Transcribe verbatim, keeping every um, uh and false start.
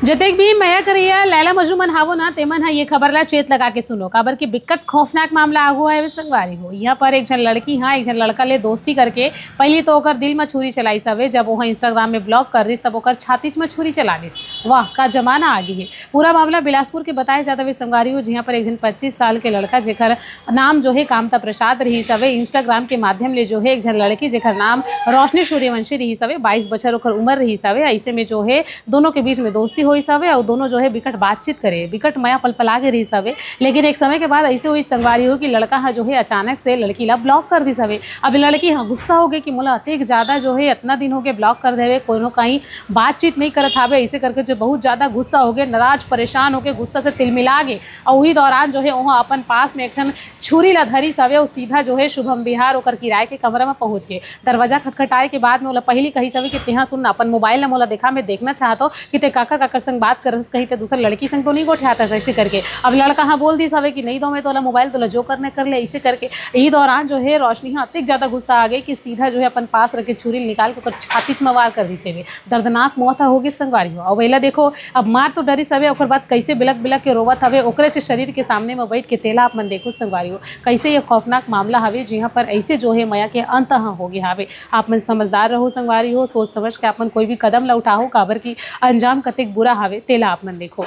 जतेक भी मया करइया लैला मजनू मन हावो ना, तेमन ह ये खबर ला चेत लगा के सुनो, काबर कि बिकट खौफनाक मामला आगू आए हवे संगवारी हो। यहाँ पर एक झन लड़की ह एक झन लड़का ले दोस्ती करके पहली तो ओकर दिल म छुरी चलाइस हवे, जब ओह Instagram में block कर दिस तब ओकर छातीच म छुरी चला दिस। वाह, का जमाना आ गे हे। पूरा मामला बिलासपुर के बताए जात हवे संगवारी हो, जिहाँ पर एक झन पच्चीस साल के लड़का, जेकर नाम जो हे कामता प्रसाद रहिस हवे, Instagram के माध्यम ले जो हे एक झन लड़की जेकर नाम रोशनी सूर्यवंशी रहिस हवे, बाईस बछर ओकर उम्र रहिस हवे, ऐसे में जो हे दोनों के बीच में दोस्ती होइस हवे अउ दोनों जो हे बिकट बातचीत करे, बिकट मया पलपला के रहिस हवे। लेकिन एक समय के बाद ऐसे होइस संगवारी हो कि लड़का ह जो हे अचानक से लड़की ला block कर दिस हवे। अब लड़की ह गुस्सा हो गे कि मोला अतेक ज्यादा जो हे अतना दिन हो गे block कर देवे, कोनो कहीं बातचीत नहीं करत हावे, ऐसे करके जो बहुत ज्यादा गुस्सा हो गे, नाराज परेशान हो गे, गुस्सा से तिलमिला गे। अउ उही दौरान जो हे ओह अपन पास में एक ठन छुरी ला धरिस हवे अउ सीधा जो हे शुभम बिहार ओकर किराए के कमरा में पहुंच गे। दरवाजा खटखटाए के बाद में ओला पहली कहिस हवे कि तेहा सुन ना, अपन मोबाइल ला मोला देखा, मैं देखना चाहत हूँ कि ते काकर काकर संग बात करस, कहीं ते दूसर लड़की संग तो नहीं गोठियात हस, ऐसे करके। अब लड़का ह बोल दिस हवे कि नहीं दो मैं तोला मोबाइल, तोला जो करना कर ले, ऐसे करके। यही दौरान जो हे रोशनी ह अतेक ज्यादा गुस्सा आ गे कि सीधा जो हे अपन पास रखे छुरी निकाल के ओकर छातीच म वार कर दिस हवे। दर्दनाक मौत ह हो गे संगवारी हो। अब एला देखो, अब मार तो डरिस हवे, ओकर बाद कैसे बिलक बिलक के रोवत हवे, ओकरे से शरीर के सामने में बैठ के तेला आप मन देखो संगवारी हो, कैसे ये खौफनाक मामला हवे, जिहाँ पर ऐसे जो हे मया के अंत ह हो गे हावे। आप मन समझदार रहो संगवारी हो, सोच समझ के आप मन कोई भी कदम ला उठाओ, काबर कि अंजाम कतेक बुरा हवे, तेला आप मन देखो।